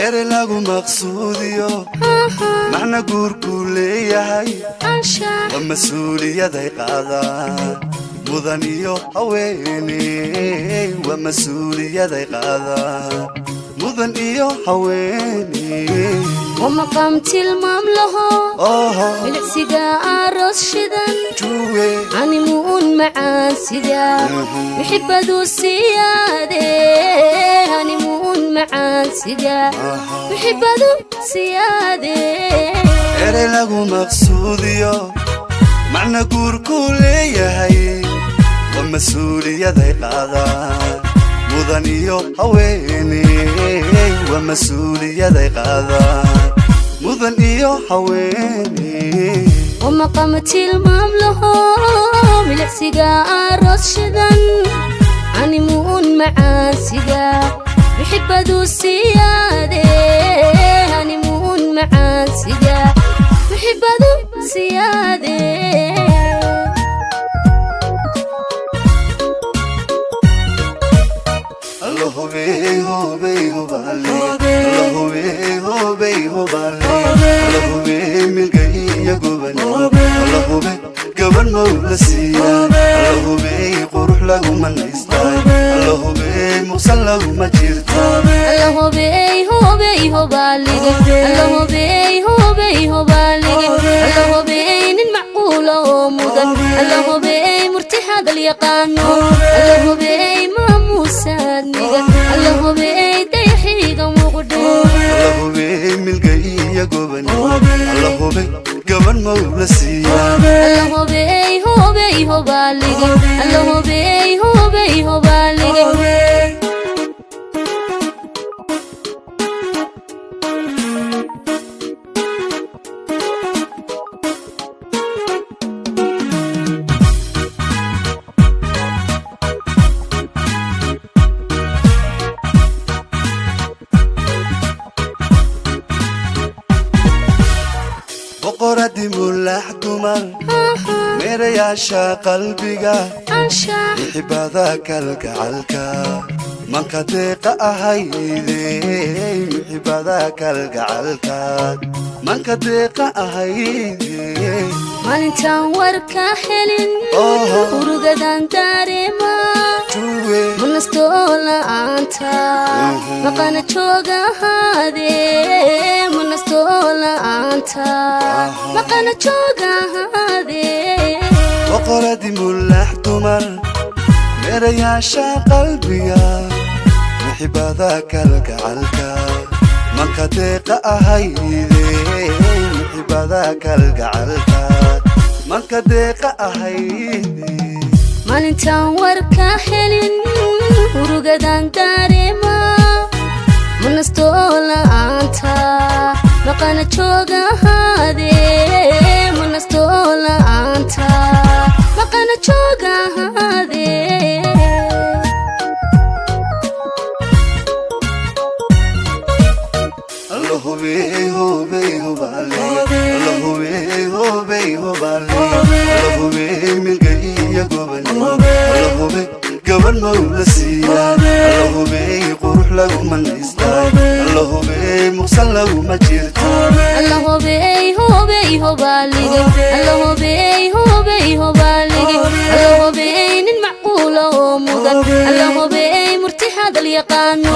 Erey lagu maqsuudiyo macna guurkuu leeyahay waa mas-uuliyaday qaadaan mudan iyo haweeney, waa mas-uuliyaday qaadaan mudan iyo haweeney. Wamaqam tilmaam laho milicsiga aroos shidan juwe animuun macaan sida muxibadu siyaade, animuun macaan sida muxibadu siyaade. Erey lagu maqsuudiyo macna guurkuu leeyahay waa mas-uuliyaday qaadaan mudan iyo haweeney, waa mas-uuliyaday qaadaan mudan iyo haweeney. Wamaqam tilmaam laho milicsiga aroos shidan animuun macaan sida muxibadu siyaade, animuun macaan sida muxibadu siyaade. Alla hubey hubey hubale, alla hubey hubey hubale, alla hubey milga iyo gubane, alla hube gaban mawla siiya, alla hubey qurux laguma naystaa, alla hubey muqsan laguma jirta. Alla hubey hubey hubaalige, alla hubey hubey hubaalige, alla hubey nin macquula oo mudan, alla hubey murti hadal yaqaano, alla hubey maamuusaadmiga, alla hubey dayaxiiga muqdho. Alla hubey milga iyo gubane, alla hube gaban mawla siiya. Alla hubey hubey hubaalige, alla hubey hubey hubaalige. Boqoradii mulaax dumar, meerayaasha qalbiga, anshax mixibada kalgacalka manka deeqa ahayde, mixibada kalgacalka manka deeqa ahayde. Maalintaan warka helin Oho. urugadan dareema juwe munastoo la'aanta maqana jooga ahaade, munastoo la'aanta maqana jooga ahaade. Boqoradii mulaax dumar, meerayaasha qalbiga, mixibada kalgacalka manka deeqa ahayde, mixibada kalgacalka manka deeqa ahayde. Maalintaan warka helin urugadan dareema munastoo la'aanta maqana jooga ahaade, munastoo la'aanta maqana jooga ahaade. Alla hubey hubey hubale, alla hubey hubey hubale, alla hubey milga iyo gubane, alla hube gaban mawla siiya, alla hubey qurux laguma naystaa, alla hubey muqsan laguma jirta. Alla hubey hubey hubaalige, alla hubey hubey hubaalige, alla hubey nin macquula oo mudan, alla hubey murti hadal yaqaano,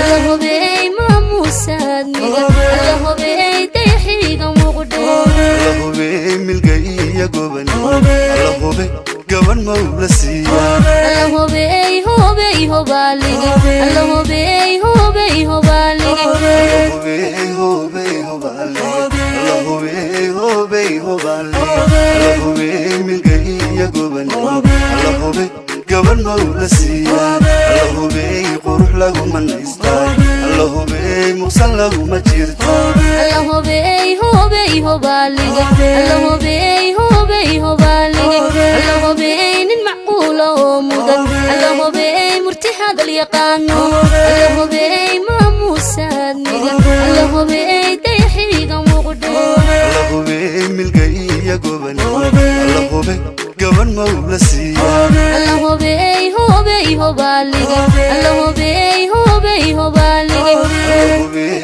alla hubey maamuusaadmiga, alla hubey dayaxiiga muqdho. Alla hubey milga iyo gubane, alla hube gaban mawla siiya. Alla hubey hubey hubaalige, alla hubey hubey hubaalige. Alla hubey hubey hubale, alla hubey hubey hubale, alla hubey milga iyo gubane, alla hube gaban mawla siiya, alla hubey qurux laguma naystaa, alla hubey muqsan laguma jirta. Alla hubey hubey hubaalige, alla hubey hubey hubaalige, alla hubey nin macquula oo mudan, alla hubey murti hadal yaqaano, alla hubey maamuusaadmiga, alla hubey dayaxiiga muqdho. Alla hubey milga iyo gubane, alla hube gaban mawla siiya. Alla hubey hubey hubaalige, alla hubey hubey hubaalige. Alla hubey.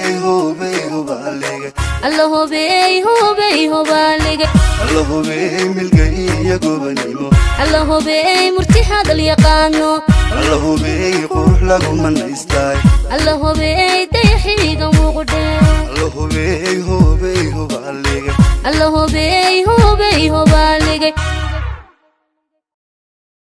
Hobey, hobey, hobaalige. Alla hubey milga iyo gobanimo. Alla hobey murti hadal yaqaano. Alla hubey qurux lagu manaystay. Alla hobey.